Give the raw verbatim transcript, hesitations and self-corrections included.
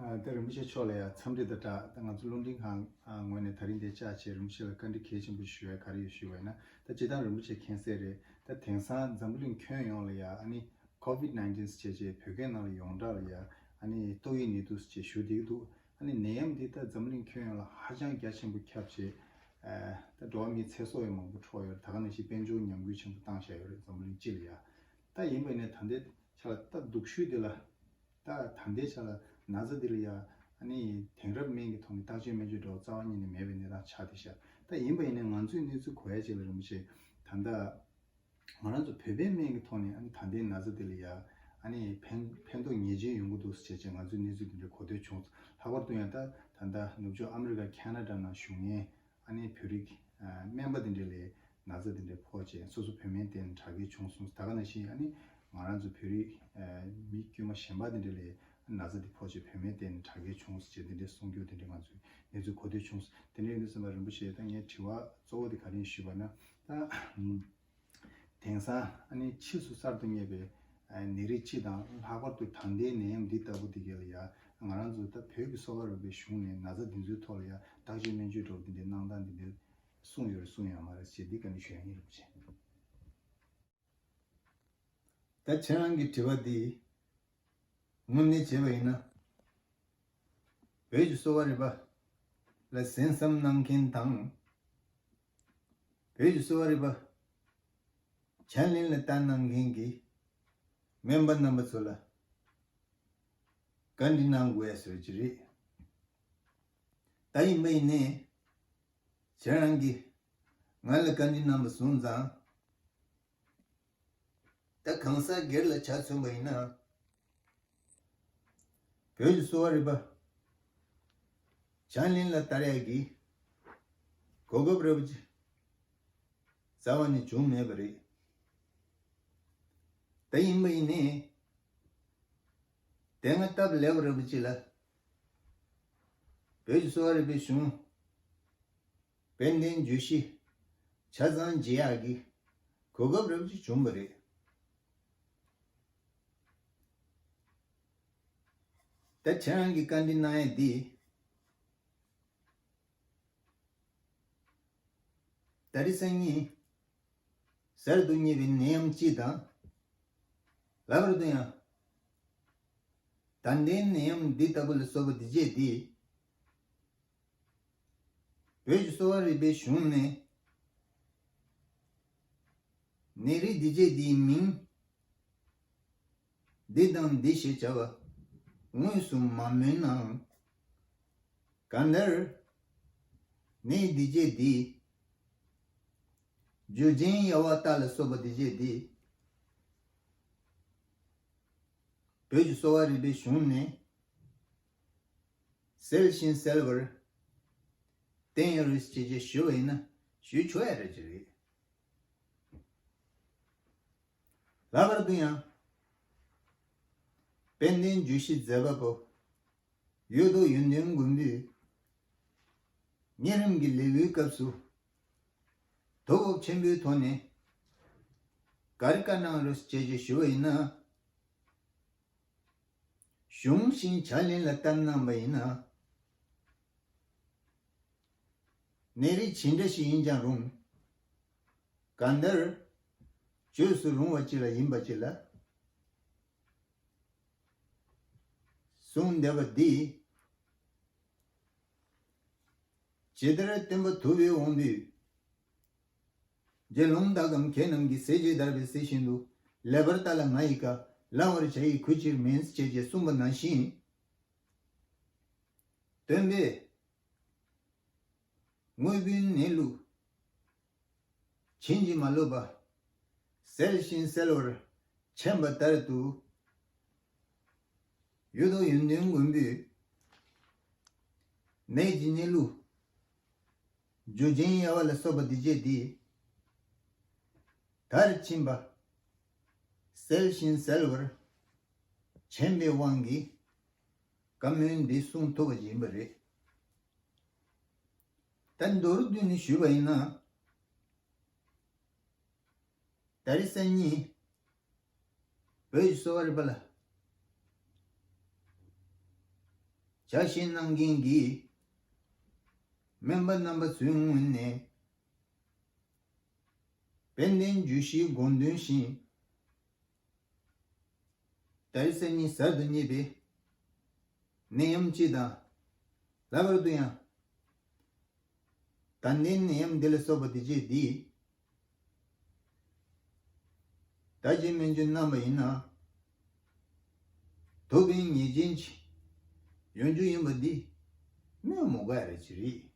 ཨ། ད་རིན་པོ་ཆེ་མཆོག་ལ་ཡང་འཚམས་འདྲི་དང་སྦྲགས། ད་ང་ཚོ་རླུང་འཕྲིན་ཁང་ངོས་ནས་ད་རིང་འདིར་བཅར་བྱས་རིན་པོ་ཆེ་ལ་བཀའ་འདྲི་གལ་ཆེན་པོ་ཞུ་ཡ་ག་རེ་ཡོད་ཞུས་པ་ཡིན་ན། ད་སྤྱིར་བཏང་རིན་པོ་ཆེ་མཁྱེན་གསལ་རེད། ད་དེང་སང་འཛམ་བུ་གླིང་ཁྱོན་ཡོངས་ལ་ཡ་ཨ་ནི་ཀོ་ཝིད་ནའིན་ཊིན་ཟེར་བྱས་བོད་སྐད་ནང་ལ་ཡོངས་གྲགས་ལ་ཡ་ཨ་ནི་ཏོག་དབྱིབས་ནད་དུག་ཟེར་བྱས་ཞུ་བསྡད་ཀྱི་འདུག་ཨ་ནི་ནད་ཡམས་འདི་ད་འཛམ་བུ་གླིང་ཁྱོན་ཡོངས་ལ་ཧ་ཅང་རྒྱ་ཆེན་པོ་ཁྱབ་བྱས། ཨ། ད་འགྲོ་བ་མིའི་ཚེ་སྲོག་ཡང་མང་པོ་འཕྲོག་ཡོད་རེད། ད་ག་ནང་བཞིན་དཔལ་འབྱོར་ཉམས་རྒུད་ཆེན་པོ་བཏང་བཞག་ཡོད་རེད་འཛམ་བུ་གླིང་སྤྱི་ལ་ཡ། ད་ཡིན་པ་ཡིན་ནའི་ད་ལྟའི་ཆ་ལ་ད་སྡུག་ཤོས་འདི་ལ། ད་ད་ལྟའི་ཆ་ལ་ན་ཚ་འདི་ལ་ཡ་ཨ་ནི་དེང་རབས་སྨན་གྱི་ཐོག་ནས་བརྟག་དཔྱད་སྨན་བཅོས་འདྲ་བོ་རྩ་བ་ཉིད་ནས་མེད་པའི་གནས་སྟངས་ཆགས་བསྡད་ཤག་ད་ཡིན་པ་ཡིན་ནའི་ང་ཚོས་གནས་ཚུལ་གོ་ཡ་ཅིག་ལ་རིན་པོ་ཆེ། ད་ལྟ་ང་རང་ཚོ་བོད་པའི་སྨན་གྱི་ཐོག་ནས་ཨ་ནི་ད་ལྟའི་ན་ཚ་འདི་ལ་ཡ་ཨ་ནི་ཕན་ཕན་ཐོགས་ངེས་ཅན་ཡོང་གི་འདུག་ཟེར་བྱས་ང་ཚོས་གནས་ཚུལ་འདི་འདྲ་གོ་ཐོས་བྱུང་། ལྷག་པར་དུ་ཡང་ད་ད་ལྟ་ནུབ་ཕྱོགས་ཨ་མི་རི་ཀ་ཁེ་ན་ཌ་ནང་བཞུགས་མཁན་ཨ་ནི་བོད་རིགས་ཨ་སྨན་པ་འདི་འདྲ་ལ་ན་ཚ་འདི་འདྲ་ཕོག་བྱས་སོ་སོ་བོད་སྨན་བསྟེན་དྲག་སྐྱེད་བྱུང་སོང་། ད་ག་ནང་བཞིན་ཨ་ནི་ང་རང་ཚོ་བོད་རིགས་ཨ་མི་དཀྱུས་མ་གཞན་པ་འདི་འདྲ་ལ་ན་ཚ་འདི་ཕོག་བྱས་བོད་སྨན་བསྟེན་དྲག་སྐྱེད་བྱུང་ཟེར་བྱས་འདི་འདྲ་གསུང་རྒྱུ་འདི་འདྲ་ང་ཚོས་གནས་ཚུལ་གོ་ཐོས་བྱུང་། དེ་འདྲ་ཡིན་དུས་ཙམ་པ་རིན་པོ་ཆེ་ད་ངའི་དྲི་བ་གཙོ་བོ་དེ་ག་རེ་ཡིན་ཞུས་པ་ན། ད་དེང་སང་ཨ་ནི་ཕྱིས་སུ་གསར་དུ་རྙེད་པའི་ཨ་ནད་རིགས་སྤྱི་དང་ལྷག་པར་དུ་ད་ལྟའི་ནད་ཡམས་འདི་ལྟ་བུ་འདི་གས་ལ་ཡ་ང་རང་ཚོ་ད་བོད་ཀྱི་གསོ་བ་རིག་པའི་གཞུང་ནས་ན་ཚ་འདི་ཚོའི་ཐོག་ལ་ཡ་བརྟག་དཔྱད་སྨན་བཅོས་འདྲ་བོ་འདི་འདྲའི་གནང་སྟངས་འདི་འདྲའི་གསུངས་ཡོད་རེད་གསུངས་ཡོད་མ་རེད་ཅེས་འདི་ག་ནས་ཞུ་ཡ་ཡིན་རིན་པོ་ཆེ། ད་ཁྱེད་རང་གི་དྲི་བ་འདི་དངོས་གནས་བྱས་པ་ཡིན་ན། བོད་ཀྱི་གསོ་བ་རིག་པ་ལ་གསན་བསམ་གནང་མཁན་དང་། བོད་ཀྱི་གསོ་བ་རིག་པ་ཕྱག་ལེན་ལ་བསྟར་གནང་མཁན་གྱི་སྨན་པ་རྣམ་པ་ཚོ་ལ་བཀའ་འདྲི་གནང་དགོས་ཡ་བཟོས་ཀྱི་རེད། ད་ཡིན་པ་ཡིན་ནའི་ཁྱེད་རང་གིས་ང་ལ་བཀའ་འདྲི་གནང་བ་སོང་ཙང་། ད་གང་ཟག་སྒེར་ལ་ཆ་མཚོན་པ་ཡིན་ན། བོད་ཀྱི་གསོ་བ་རིག་པ་ཕྱག་ལེན་ལ་བསྟར་ཡག་གི་གོ་སྐབས་རེད་པ་ཅིག་རྩ་བ་ནས་བྱུང་མེད་པ་རེད། ད་ཡིན་པ་ཡིན་ནའི་དེ་སྔ་སྟབས་ལེགས་པ་རེད་པ་ཅིག་ལ་བོད་ཀྱི་གསོ་བ་རིག་པའི་གཞུང་དཔལ་ལྡན་བརྗོད་གཞི་ཆ་ཚང་བརྗེ་ཡག་གི་གོ་སྐབས་རེད་པ་ཅིག་བྱུང་བ་རེད། ད་ཁྱེད་རང་གི་བཀའ་འདྲི་གནང་ཡ་འདི། ད་རེས་སང་ཉིན་གསར་དུ་རྙེད་པའི་ནད་ཡམས་སྤྱི་དང་། ལྷག་པར་དུ་ཡང་ད་ལྟའི་ནད་ཡམས་འདི་ལྟ་བུ་ལ་སོགས་པ་འདི་བཅས་འདི། བོད་ཀྱི་གསོ་བ་རིག་པའི་གཞུང་ནས་ནད་རིགས་འདི་བཅས་འདིའི་མིང་འདི་དང་འདི་ཞེས་བྱ་བ་དངོས་སུ་མ་སྨོས་ནའང་། གང་ལྟར་ནད་འདི་བཅས་འདི་རྒྱུ་རྐྱེན་དབྱེ་བ་ལྟ་ལ་སོགས་པ་འདི་བཅས་འདི་བོད་ཀྱི་གསོ་བ་རིག་པའི་གཞུང་ནས་གསལ་ཞིང་གསལ་བར་བསྟན་ཡོད་རེད་ཅེས་ཞུ་བ་ཡིན་ན་ཞུ་ཆོག་ཡ་རེད་ཅེས་རེད། ལྷག་པར་དུ་ཡང་དཔལ་ལྡན་བརྗོད་གཞི་མཛད་པ་པོ་གཡུ་ཐོག་ཡོན་ཏན་མགོན་པོས་གཉན་རིམས་ཀྱི་ལེའུའི་སྐབས་སུ་དོ་དགོང་ཆེན་པོའི་ཐོག་ནས་ག་རེ་བཀའ་གནང་རེད་ཅེས་ཞུ་བ་ཡིན་ན། གཞུང་བཞིན་ཕྱག་ལེན་ལ་བསྟར་གནང་བ་ཡིན་ན། ནད་རིགས་ཇི་འདྲ་ཞིག་ཡིན་ཀྱང་རུང་། གང་ལྟར་བཅོས་སུ་རུང་བ་ཅིག་ལ་ཡིན་པ་ཅིག་ལ་གསུངས་བསྡད་པ་འདི། ཇི་ལྟར་སྟོན་པ་དུ་བའི་དབང་པོས། རྗེ་ལུང་དག་གམ་མཁས་རྣམས་ཀྱིས་ཟས་བཅད་བརྡར་བའི་ཟས་བཞིན་དུ། ལེགས་པར་ལྟ་ལ་ང་ཡི་བཀའ། བླང་བར་བྱ་ཡི་གུས་ཕྱིར་མིན། ཅེས་བཅས་གསུངས་པ་ནང་བཞིན། སྟོན་པས་དངོས་པོའི་གནས་ལུགས་ཕྱིན་ཅི་མ་ལོག་པ་གསལ་ཞིང་གསལ་བར་མཁྱེན་པ་ལྟར་དུ། གཡུ་ཐོག་ཡོན་ཏན་མགོན་པོས་ནད་ཀྱི་གནས་ལུགས་རྒྱུ་རྐྱེན་དབྱེ་བ་ལ་སོགས་པ་འདི་བཅས་འདི་མཐར་ཕྱིན་པ་གསལ་ཞིང་གསལ་བར་མཁྱེན་པའི་དབང་གིས་བཀའ་མོལ་འདི་གསུང་ཐུབ་པ་ཡིན་པ་རེད། ད་མདོར་བསྡུས་ནས་ཞུས་པ་ཡིན་ན། ད་རེས་སང་ཉིན་བོད་ཀྱི་གསོ་བ་རིག་པ་ལ་ བྱ་བཞིན་གནང་མཁན་གྱི་སྨན་པ་རྣམ་པ་ཚོའི་ངོས་ནས། དཔལ་ལྡན་རྒྱུད་བཞིའི་དགོངས་དོན་བཞིན། ད་རེས་སང་ཉིན་གསར་དུ་རྙེད་པའི་ནད་ཡམས་སྤྱི་དང་། ལྷག་པར་དུ་ཡང་། ད་ལྟའི་ནད་ཡམས་འདི་ལ་སོགས་པ་དེ་བཅས་འདི། ད་ཅི་སྨན་བཅོས་གནང་བ་ཡིན་ན། ཐུབ་པའི་ཉེས་ཅན་ཅིག་ཡོང་རྒྱུ་ཡིན་པ་འདི་སྨོས་མི་དགོས་ཡ་རེད་ཅི་རེད།